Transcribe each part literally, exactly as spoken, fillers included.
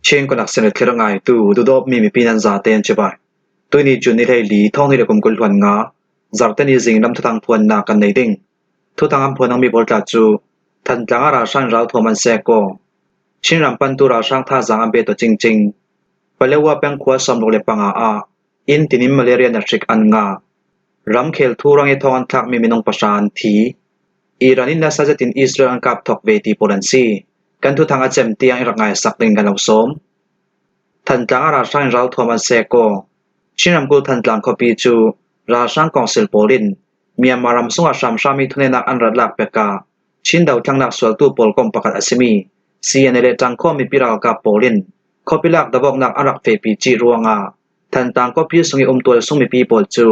Chin Connection le thlir ngaitu, duhdawpmi mipi nan zaten cibai. Tuini June ni hleili, thawng hnih le kum kul hluan nga, Zarhte ni zinglam thuthang phuanna kan nei ding. Thuthang an phuan ang mi pawl tla cu, Thantlang ah ralhrang in ralthuam an sek aw. Chin ram pantu ralhrang thazaang an be tawh cingcing. Palewa peng khua sawmruk le panga ah, inn tinin malaria na hrik an ngah. Ramkhel thu rang i thawng an thlakmi minung pahra an thi. Iran in nasa zetin Israel an kap thawk ve ti pawl an si. Kan thuthang a cem tiang i rak ngaisak ding kan lo sawm. Thantlang ah ralhrang in ralthuam an sek aw. Chin ramkulh Thantlang khuapi cu ralhrang kawngsil pawl in Myanmar ram sungah hramhrammi thuneinak an rak lak pek ah Chin dothlangnak sualtu pawlkom pakhat a simi C N A le ṭangkhawm mipi ralkap pawl in khuapi lak dovawknak an rak fehpi cih ruangah Thantlang khuapi sung i um tualsung mipi pawl cu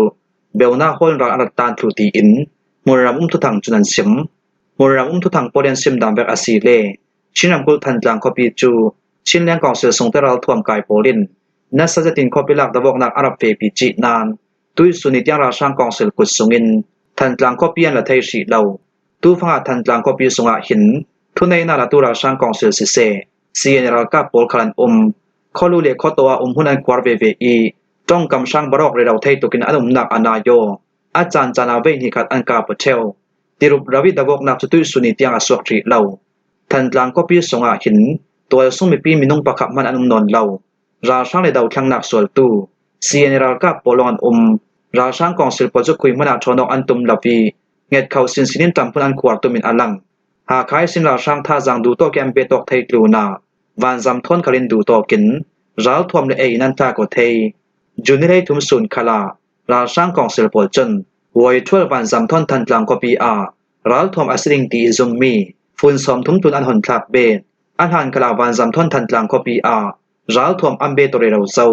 beunak hawl in ral an rak tan thluh tiin hmunram um thuthang cun an sim. Hmunram um thuthang pawl in an sim dan vek a si le Chin ramkulh Thantlang khuapi cu Chinland Council sungte ralthuam kai pawl in nasa zetin khuapi lak dovawknak a rak fehpi cih nain tuihsun ni tiang ralhrang kawngsil kut sungin Thantlang khuapi an la thei hrih lo. Tufangah Thantlang khuapi sungah hin thuneihnak latu ralhrang kawngsil siseh, C N A ralkap pawl khal an um. Khualu le khuataw ah umhmun an khuar veve i ṭongkam hrang barawk rero thei tukin an umnak a nai aw. A caan caan ah veihnih khat an kap aw ṭheu. Tirup ro i dovawknak cu tuihsun ni tiang a suak hrih lo. Thantlang khuapi sungah hin tualsung mipi minung pakhat hmanh an um nawn lo. Ralhrang le dothlangnak sualtu C N A ralkap pawl lawng an um. Ralhrang kawngsil pawl cu khui hmanh ah ṭhawn awk an tum lo i ngetkho sinsin in ṭamphun an khuar tum in a lang. Hakha ihsin ralhrang thazaang duhtawk in an be tawk thei tlunah vanzam thawn khal in duhtawk in ralthuam le ei in an thlak aw thei. June ni hleithum sun khal ah ralhrang kawngsil pawl cun Huai ṭhual vanzam thawn Thantlang khuapi ah ralthuam a si ding ti i zummi fun sawmthum tlun an hon thlak bet. A hlan khal ah vanzam thawn Thantlang khuapi ah ralthuam an be tawk rero zo.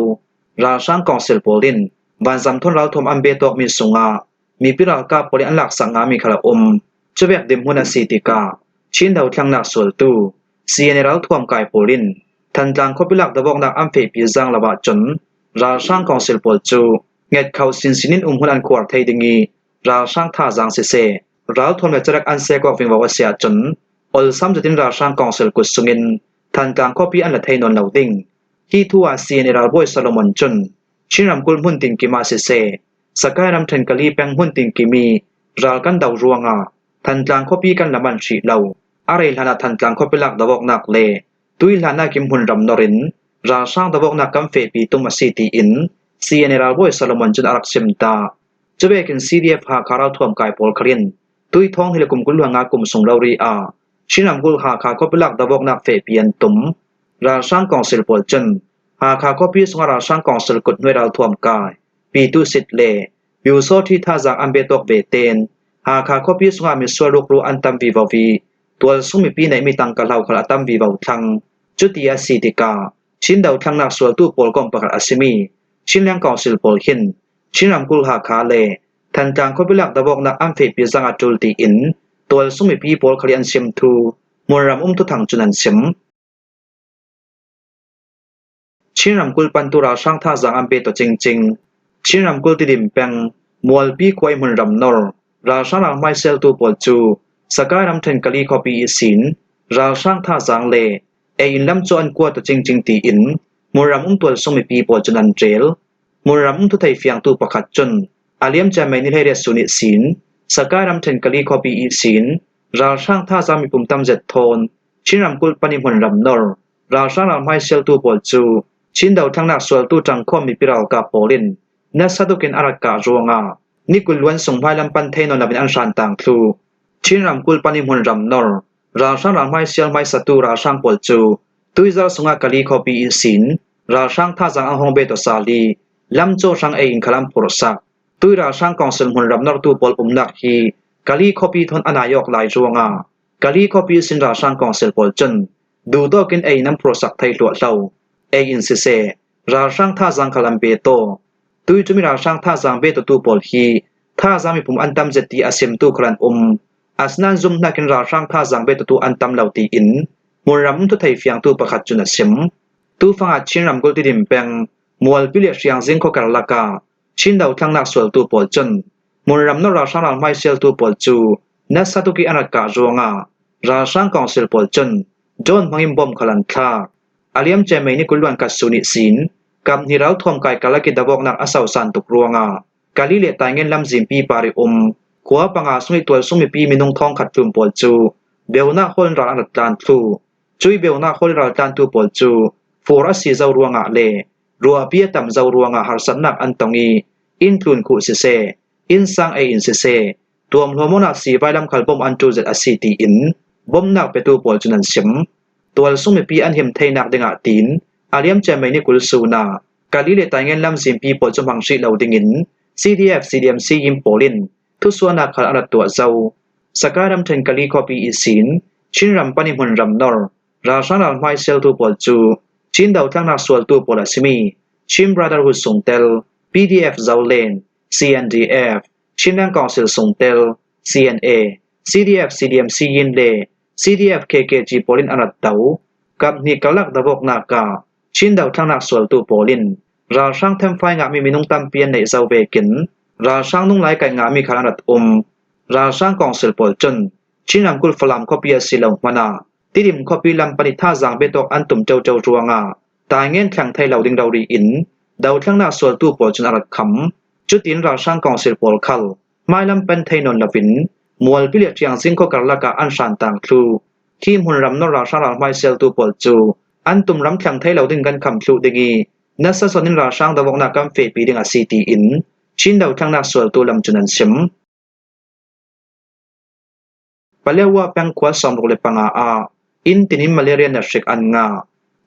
Ralhrang kawngsil pawl in vanzam thawn ralthuam an be tawkmi sungah mipi ralkap pawl in an laksak ngami khal a um. Cuvek dinhmun a si tikah Chin dothlangnak sualtu C N A ralthuam kai pawl in Thantlang khuapi lak dovawknak an fehpi zaang lo ahcun ralhrang kawngsil pawl cu ngetkho sinsin in umhmun an khuar thei ding i ralhrang thazaang siseh, ralthuam le carek an sek awk vingvo a si ahcun olsam zetin ralhrang kawngsil kut sungin Thantlang khuapi an la thei nawn lo ding. Hi thu ah C N A ralbawi Solomon cun Chin ramkulh hmun tinkim ah siseh, Sakai ramṭhen Kali peng hmun tinkim i ral kan do ruangah Thantlang khuapi kan la man hrih lo. A rei hlanah Thantlang khuapi lak dovawknak le tuih hlanah kim hmunram nor in ralhrang dovawknak kan fehpi tum a si tiin C N A ralbawi Solomon cun a rak sim ta. Cuvekin C D F Hakha ralthuam kai pawl khal in tuih thawng hnih le kum kul hluan nga kum sung rori ah Chin ramkulh Hakha khuapi lak dovawknak fehpi an tum. Ralhrang kawngsil pawl cun Hakha khuapi sungah ralhrang kawngsil kut hnuai ralthuam kai Pitu Sit le Piu Saw Ṭhi thazaang an be tawk ve tein Hakha khuapi sungah misual rukru an tam vivo i tualsung mipi neihmi tangka hlo khal a tam vivo thlang. Cuti a si tikah Chin dothlangnak sualtu pawlkom pakhat a simi Chinland Council pawl hin Chin ramkulh Hakha le Thantlang khuapi lak dovawknak an fehpi zaang a ṭul tiin tualsung mipi pawl khal i an sim thu hmunram um thuthang cun an sim. Chin ramkulh pantu ralhrang thazaang an be tawh cingcing. Chin ramkulh Tidim peng Mualpi khua i hmunram nor ralhrang ralhmai sialtu pawl cu Sakai ramṭhen Kali khuapi ihsin ralhrang thazaang le ei in lam cu an kuat tawh cingcing tiin hmunram um tualsung mipi pawl cun an rel. Hmunram um thuthei fiangtu pakhat cun a liamcia May ni hleiriat sun ihsin Sakai ramṭhen Kali khuapi ihsin ralhrang thazaang mipum tam zet thawn Chin ramkulh pan i hmunram nor ralhrang ralhmai sialtu pawl cu Chin dothlangnak sualtu ṭangkhawm mipi ralkap pawl in nasa tukin a rak kah ruangah ni kul luan sung hmailam pan thei nawn loin an hran tang thluh. Chin ramkulh pan i hmunram nor ralhrang ralhmai sial hmaisatu ralhrang pawl cu tuizarh sungah Kali khuapi ihsin ralhrang thazaang an hong be tawh sal i lamcaw hrang ei in khal an phurhsak. Tui ralhrang kawngsil hmunram nortu pawl umnak hi Kali khuapi thawn a nai awk lai ruangah Kali khuapi ihsin ralhrang kawngsil pawl cun duhtawk in ei in an phurhsak thei hluah hlo. Ei in siseh, ralhrang thazaang khal an be taw. Tuiṭum i ralhrang thazaang be tawtu pawl hi thazaang mipum an tam zet ti a simtu khal an um. Asinain zumhnak in ralhrang thazaang be tawtu an tam lo tiin hmunram um thuthei fiangtu pakhat cun a sim. Tufangah Chin ramkulh Tidim peng Mualpi le Hriangzing khua karlak ah Chin dothlangnak sualtu pawl cun hmunram nor ralhrang ralhmai sialtu pawl cu nasa tuk i an rak kah ruangah ralhrang kawngsil pawl cun drone hmangin bom khal an thlak. A liamcia May ni kul luan khat sun ihsin, kap hnih ralthuam kai karlak i davawknak a sausan tuk ruangah Kalay le Taingen lamzin pi par i um khua panga sung i tualsung mipi minung thawng khat tlun pawl cu beunak hawl in ral an rak tlan thluh. Cui beunak hawl in ral tlantu pawl cu fur a si zo ruangah le ruahpi a tam zo ruangah harsatnak an tong i, inn tlun khuh siseh, innsang ei in siseh, tuamhlawm awknak sivai lam khal bom an ṭul zet a si, tiin bomnak petu pawl cun an sim. Tualsung mipi an him theinak dingah tiin a liamcia May ni kul sun ah Kalay le Taingen lamzin pi pawl cu hmang hrih lo dingin C D F, C D M C inn pawl in thusuahnak khal an rak tuah zo. Sakai ramṭhen Kalay khuapi ihsin Chin ram pan i hmunram nor ralhrang ralhmai sialtu pawl cu Chin dothlennak sualtu pawl a simi Chin Brotherhood sungtel, P D F Zoland, C N D F, Chinland Council sungtel, C N A, C D F, C D M C inn le C D F K K G pawl in an rak do. Kap hnih karlak davawknak ah Chin dothlennak sualtu pawl in ralhrang themfai ngahmi minung tampi an neih zo vekin ralhrang nung lai kaih ngahmi khal an rak um. Ralhrang kawngsil pawl cun Chin ramkulh Falam khuapi a si lo hmanh ah Tidim khuapi lam pan i thazaang biatawk an tum ṭoṭo ruangah Taingen thleng thei lo ding rori in dothlennak sualtu pawl cun a rak kham. Cutin ralhrang kawngsil pawl khal hmailam pan thei nawn loin mualpi le ṭhiangzing khua karlak ah an hran tang thluh. Khi hmunram nor ralhrang ralhmai sialtu pawl cu an tumram thleng thei lo ding kan kham thluh ding i, nasa zawn in ralhrang davawknak kan fehpi ding a si, tiin Chin dothlennak sualtu lam cun an sim. Paletwa peng khua sawmruk le panga ah inn tin in malaria nathrik an ngah.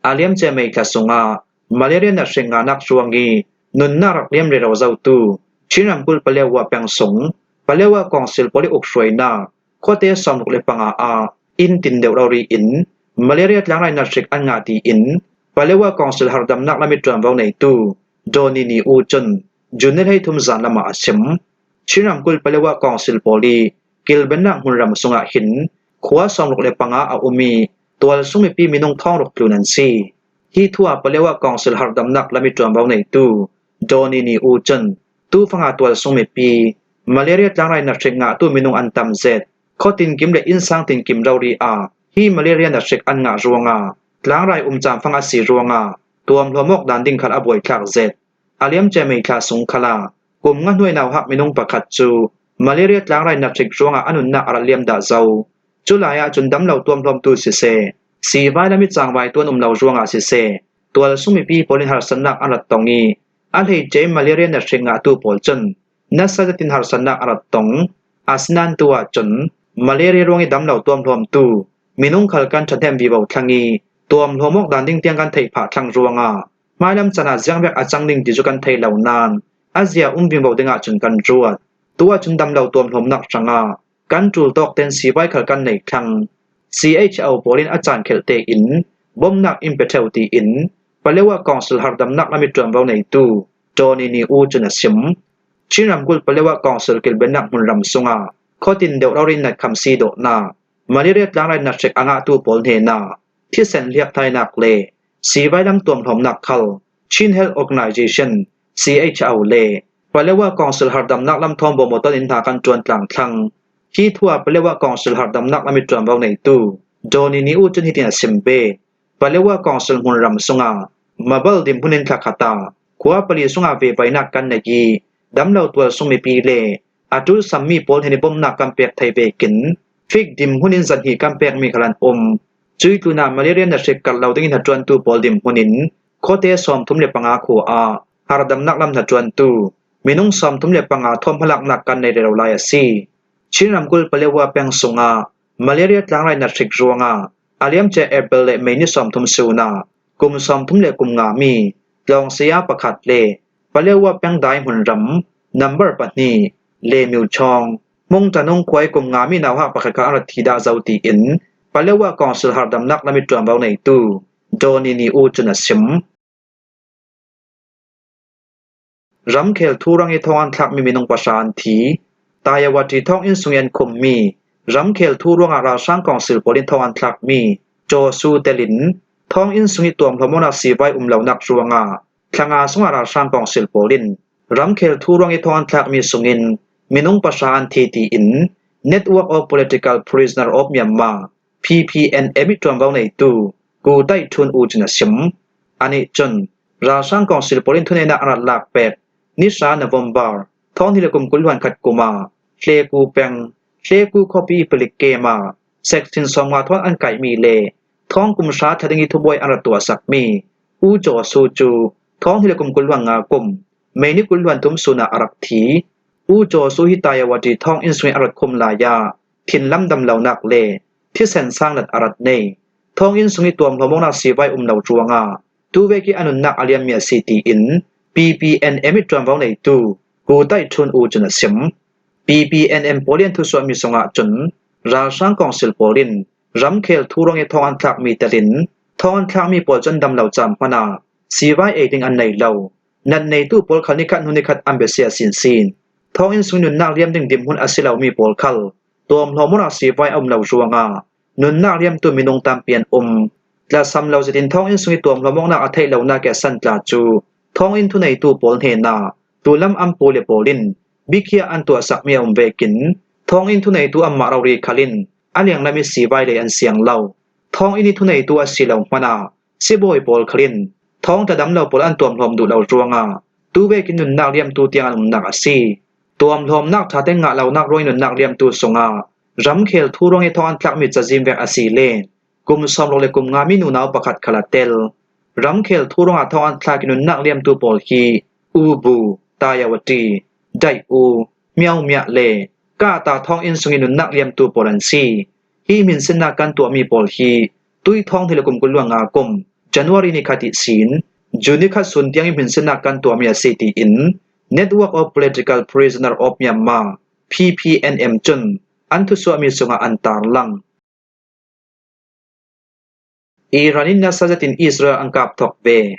A liamcia May thla sungah malaria nathrik ngahnak ruang i nunnak rak liam rero zotu Chin ramkulh Paletwa peng sung Paletwa kawngsil pawl i ukhruainak khuate sawmruk le panga ah inn tin deuh rori in malaria tlangrai nathrik an ngah, tiin Paletwa kawngsil hardamnak lam i ṭuanvo neitu Dawni Ni U cun June ni hleithum zan lamah a sim. Chin ramkulh Paletwa kawngsil pawl i kilbennak hmunram sungah hin khua sawmruk le panga a um i tualsung mipi minung thawng ruk tlun an si. Hi thu ah Paletwa kawngsil hardamnak lam i ṭuanvo neitu Dawni Ni U cun tufang ah tualsung mipi malaria tlangrai nathrik ngahtu minung an tam zet. Khaw tinkim le innsang tinkim rori ah hi malaria nathrik an ngah ruangah tlangrai umcam fang a si ruangah tuamhlawm awk dan ding khal a buaithlak zet. A liamcia May thla sung khal ah kum nga hnuai nauhak minung pakhat cu malaria tlangrai nathrik ruangah a nunnak a rak liam dah zo. Culai ah cun damlo tuamhlawmtu siseh, sivai lam i cangvaitu an um lo ruangah siseh, tualsung mipi pawl in harsatnak an rak tong i, a hleice in malaria nathrik ngahtu pawl cun nasa zetin harsatnak a rak tong. Asinain tu ahcun malaria ruang i damlo tuamhlawmtu minung khal kan ṭhahnem vivo thlang i, tuamhlawm awk dan ding tiang kan theih phah thlang ruangah hmailam caan ah ziangvek a cang ding ti cu kan thei lo nain a zia um vivo dingah cun kan ruat. Tu ahcun damlo tuamhlawmnak hrangah kan ṭul tawk tein sivai khal kan neih thlang. C H O pawl in a caan khelh tein bomnak in pe ṭheu, tiin Paletwa kawngsil hardamnak lam i ṭuanvo neitu Dawni Ni U cun a sim. Chin ramkulh Paletwa kawngsil kilbennak hmunram sungah khaw tin deuh rori in natkham si dawhnak malaria tlangrai nathrik a ngahtu pawl hnenah thisen hliakthainak le sivai lam tuamhlawmnak khal Chin Health Organization, C H O le Paletwa kawngsil hardamnak lam thawng bawmawtawn in hna kan ṭuan tlang thlang. Hi thu ah Paletwa kawngsil hardamnak lam i ṭuanvo neitu Dawni Ni U cun hitin a sim ve. Paletwa kawngsil hmunram sungah Mabal dinhmun in thla khat ah khua pali sungah vevainak kan neih i, damlo tualsung mipi le a ṭul sammi pawl hnen i bomnak kan pek thei vekin fik dinhmun in zahnih kan pekmi khal an um. Cui tlunah malaria nathrik karh lo dingin hnaṭuantu pawl dinhmun in khuate sawmthum le panga khua ah hardamnak lam hnaṭuantu minung sawmthum le panga thawm hmalaknak kan nei rero lai a si. Chin ramkulh Paletwa peng sungah malaria tlangrai nathrik ruangah a liamcia April le May ni sawmthum sun ah kum sawmthum le kum nga mi tlawng saya pakhat le Paletwa peng dai hmunram number pahnih le Miuchawng Mung Tanung khua i kum nga mi nauhak pakhat kha a rak thi dah zo, tiin Paletwa kawngsil hardamnak lam i ṭuanvo neitu Dawni Ni U cun a sim. Ramkhel thu ruang i thawng an thlakmi minung pahra an thi. Tayawati thawng inn sung i an khummi ramkhel thu ruangah ralhrang kawngsil pawl in thawng an thlakmi Caw Su telin thawng inn sung i tuamhlawm awknak sivai um lonak ruangah thla nga sungah ralhrang kawngsil pawl in ramkhel thu ruang i thawng an thlakmi sungin minung pahra an thi, tiin Network of Political Prisoner of Myanmar, P P N M i ṭuanvo neitu Gu Taih Thun U cun a sim. Anih cun, ralhrang kawngsil pawl in thuneihnak a rak lak pek, nihra November, thawng hnih le kum kul hluan khat kum ah, Hleku peng, Hleku khuapi i palik kem ah, section sawmnga thawn an kaihmi le thawng kum hra thla ding i thubuai an rak tuahsakmi U Jaw Su cu thawng hnih le kum kul hluan nga kum, May ni kul hluan thum sun ah a rak thi. U Jaw Su hi Tayawati thawng inn sungin a rak khum lai ah, thinlam damlonak le thisen sang lat a rak nei. Thawng inn sung i tuamhlawm awknak sivai um lo ruangah, tu vek i a nunnak a liammi a si, tiin P P N M i ṭuanvo neitu Gu Taih Thun U cun a sim. P P N M pawl i an thusuahmi sungah cun, ralhrang kawngsil pawl in ramkhel thu ruang i thawng an thlakmi telin, thawng an thlakmi pawl cu an dam lo caan hmanh ah sivai ei ding an nei lo. Nat neitu pawl khal nikhat hnu nikhat an biasia sinsin. Thawng inn sung i nunnak liam ding dinhmun a si lomi pawl khal tuamhlawm awknak sivai a um lo ruangah nunnak liamtu minung tampi an um. Tlasam lo zetin thawng inn sung i tuamhlawm awknak a theih lonak i a san tla cu thawng inn thuneitu pawl hnenah tulam an pu le pawl in bikhiah an tuahsakmi a um vekin, thawng inn thuneitu anmah rori khal in a lianglam i sivai lei an siang lo. Thawng inn i thuneitu a si lo hmanh ah sibawi pawl khal in thawng tla dam lo pawl an tuamhlawm duh lo ruangah, tu vekin nunnak liamtu tiang an umnak a si. Tuamhlawmnak ṭha te ngah lonak ruang i nunnak liamtu sungah ramkhel thu ruang i thawng an thlakmi cazin vek a si le kum sawmruk le kum nga mi nunau pakhat khal a tel. Ramkhel thu ruangah thawng an thlak i nunnak liamtu pawl hi Ubu, Tayawati, Daih U, Miau Miah le Kata thawng inn sung i nunnak liamtu pawl an si. Hi hminsinnak kan tuahmi pawl hi tui thawng hnih le kum kul hluan nga kum, January ni khat ihsin June ni khat sun tiang i hminsinnak kan tuahmi a si, tiin Network of Political Prisoner of Myanmar, P P N M cun an thusuahmi sungah an tarlang. Iran in nasa zetin Israel an kap thawk ve.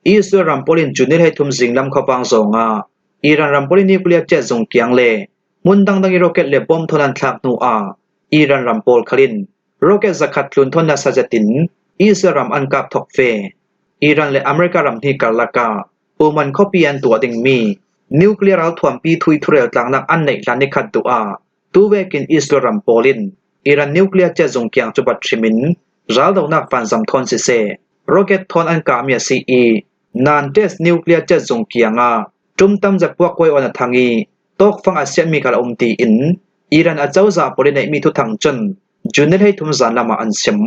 Israel ram pawl in June ni hleithum zinglam khuavang zawngah Iran ram pawl in nuclear chet zung kiang le hmun dangdang i rocket le bom thawn an thlak hnu ah Iran ram pawl khal in rocket zakhat tlun thawn nasa zetin Israel ram an kap thawk ve. Iran le America ram hnih karlak ah Oman khuapi an tuah dingmi nuclear ralthuampi thu i thurel tlaknak an neih hlan ni khat duh ah, tu vekin Israel ram pawl in Iran nuclear chet zung kiang cu bat hrimin raldonak vanzam thawn siseh, rocket thawn an kahmi a si i, Natanz nuclear chet zung kiangah ṭum tam zet puak kuai awn a thang i, tawkfang a siatmi khal a um, tiin Iran acozah pawl i neihmi thuthang cun June ni hleithum zanlam ah an sim.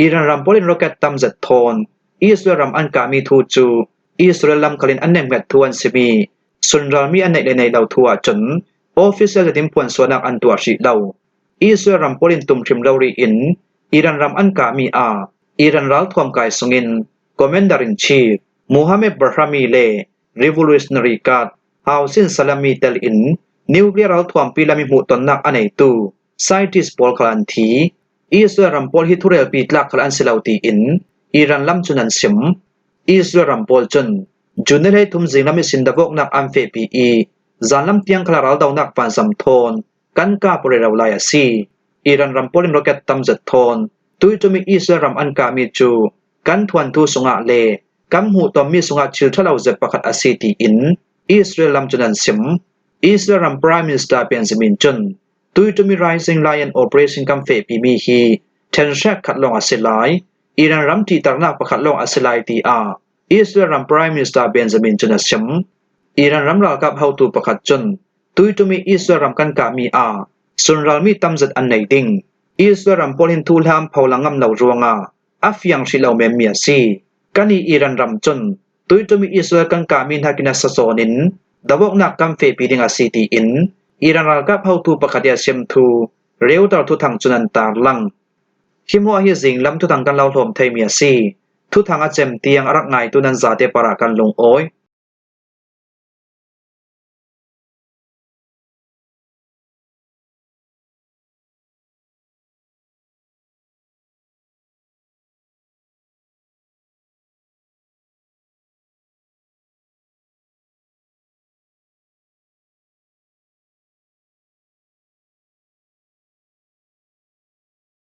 Iran ram pawl in rocket tam zet thawn Israel ram an kahmi thu cu Israel lam khal in an nemhnget thu an sim i, sunralmi an neih le nei lo thu ahcun official zetin phuansuahnak an tuah hrih lo. Israel ram pawl in tum hrim rori in Iran ram an kahmi ah Iran ralthuam kai sungin Commander in Chief Mohammad Bahrami le Revolutionary Guard Hossein Salami tel in nuclear ralthuampi lam i hmuhtonnak a neitu scientist pawl khal an thi. Israel ram pawl hi thurelpi tlak khal an si lo, tiin Iran lam cun an sim. Israel ram pawl cun June ni hleithum zinglam ihsin davawknak an fehpi i, zanlam tiang khal ah raldonak vanzam thawn kan kap rero lai a si. Iran ram pawl in rocket tam zet thawn tuiṭum i Israel ram an kahmi cu kan thuanthu sungah le kan hmuhtonmi sungah thil ṭha lo zet pakhat a si, tiin Israel lam cun an sim. Israel ram Prime Minister Benjamin cun tuiṭum i Rising Lion Operation kan fehpimi hi ṭhen hrekkhat lawng a si lai, Iran ram ṭihternak pakhat lawng a si lai, tiah Israel ram Prime Minister Benjamin cun a sim. Iran ram ralkap hotu pakhat cun tuiṭum i Israel ram kan kahmi ah sunralmi tam zet an nei ding. Israel ram pawl hin thuhla an pholang ngam lo ruangah a fiang hrih lo menmi a si. Kan i Iran ram cun tuiṭum i Israel kan kahmi hnakin a sazawn in davawknak kan fehpi ding a si, tiin Iran ralkap hotu pakhat i a sim thu Reuters thuthang cun an tarlang. Hi hmuah hi zinglam thuthang kan lo hlawm theimi a si. Thuthang a cem tiang a rak ngaitu nan zate parah kan lungawi.